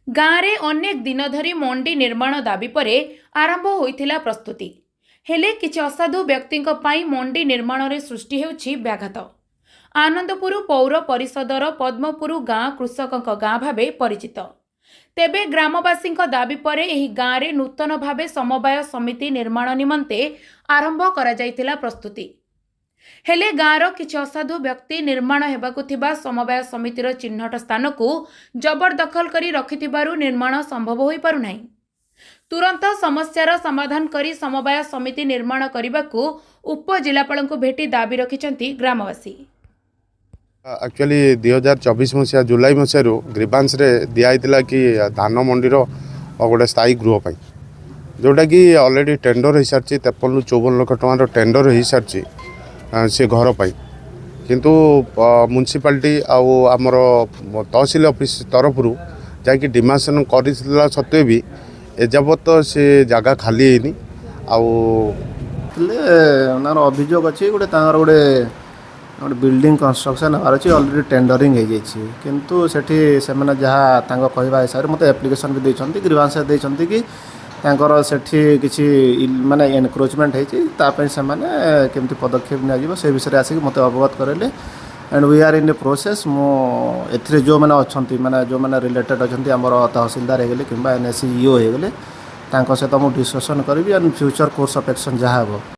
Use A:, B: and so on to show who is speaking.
A: ଗାଁରେ ଅନେକ ଦିନ ଧରି ମଣ୍ଡି ନିର୍ମାଣ ଦାବି ପରେ ଆରମ୍ଭ ହୋଇଥିଲା ପ୍ରସ୍ତୁତି। ହେଲେ କିଛି ଅସାଧୁ ବ୍ୟକ୍ତିଙ୍କ ପାଇଁ ମଣ୍ଡି ନିର୍ମାଣରେ ସୃଷ୍ଟି ହେଉଛି ବ୍ୟାଘାତ। ଆନନ୍ଦପୁର ପୌର ପରିଷଦର ପଦ୍ମପୁର ଗାଁ କୃଷକଙ୍କ ଗାଁ ଭାବେ ପରିଚିତ। ତେବେ ଗ୍ରାମବାସୀଙ୍କ ଦାବି ପରେ ଏହି ଗାଁରେ ନୂତନ ଭାବେ ସମବାୟ ସମିତି ନିର୍ମାଣ ନିମନ୍ତେ ଆରମ୍ଭ କରାଯାଇଥିଲା ପ୍ରସ୍ତୁତି। ହେଲେ ଗାଁର କିଛି ଅସାଧୁ ବ୍ୟକ୍ତି ନିର୍ମାଣ ହେବାକୁ ଥିବା ସମବାୟ ସମିତିର ଚିହ୍ନଟ ସ୍ଥାନକୁ ଜବରଦଖଲ କରି ରଖିଥିବାରୁ ନିର୍ମାଣ ସମ୍ଭବ ହୋଇପାରୁନାହିଁ। ତୁରନ୍ତ ସମସ୍ୟାର ସମାଧାନ କରି ସମବାୟ ସମିତି ନିର୍ମାଣ କରିବାକୁ ଉପଜିଲ୍ଲାପାଳଙ୍କୁ ଭେଟି ଦାବି ରଖିଛନ୍ତି ଗ୍ରାମବାସୀ।
B: ଆକ୍ଚୁଆଲି 2024 ମସିହା ଜୁଲାଇ ମସିହାରୁ ଗ୍ରିଭାନ୍ସରେ ଦିଆହେଇଥିଲା କି ଧାନ ମଣ୍ଡିର ଗୋଟେ ସ୍ଥାୟୀ ଗୃହ ପାଇଁ, ଯେଉଁଟାକି ଅଲରେଡ଼ି ଟେଣ୍ଡର ହେଇସାରିଛି। 53ରୁ 54 ଲକ୍ଷ ଟଙ୍କାର ଟେଣ୍ଡର ହେଇସାରିଛି ସେ ଘର ପାଇଁ। କିନ୍ତୁ ମ୍ୟୁନିସିପାଲିଟି ଆଉ ଆମର ତହସିଲ ଅଫିସ ତରଫରୁ ଯାଇକି ଡିମାସନ୍ କରିଥିଲା ସତ୍ତ୍ୱେ ବି ଏଯାବତ ସେ ଜାଗା ଖାଲି ହେଇନି ଆଉ
C: ଥିଲେ ତାଙ୍କର ଅଭିଯୋଗ ଅଛି ଗୋଟେ, ତାଙ୍କର ଗୋଟେ ଗୋଟେ ବିଲ୍ଡିଂ କନଷ୍ଟ୍ରକ୍ସନ୍ ହେବାର ଅଛି। ଅଲରେଡ଼ି ଟେଣ୍ଡରିଂ ହେଇଯାଇଛି, କିନ୍ତୁ ସେଠି ସେମାନେ ଯାହା ତାଙ୍କ କହିବା ହିସାବରେ ମୋତେ ଆପ୍ଲିକେସନ୍ ବି ଦେଇଛନ୍ତି, ଗ୍ରିଭାନ୍ସ ଦେଇଛନ୍ତି କି ତାଙ୍କର ସେଠି କିଛି ମାନେ ଏନକ୍ରୋଚମେଣ୍ଟ ହେଇଛି। ତା ପାଇଁ ସେମାନେ କେମିତି ପଦକ୍ଷେପ ନିଆଯିବ, ସେ ବିଷୟରେ ଆସିକି ମୋତେ ଅବଗତ କରାଇଲେ and we are in the process. ମୁଁ ଏଥିରେ ଯେଉଁମାନେ ଅଛନ୍ତି, ମାନେ ଯେଉଁମାନେ ରିଲେଟେଡ଼୍ ଅଛନ୍ତି, ଆମର ତହସିଲଦାର ହେଇଗଲେ କିମ୍ବା ଏନ୍ ଏ ସି ଇଓ ହେଇଗଲେ, ତାଙ୍କ ସହିତ ମୁଁ ଡିସ୍କସନ୍ କରିବି and future course of action ଯାହା ହେବ।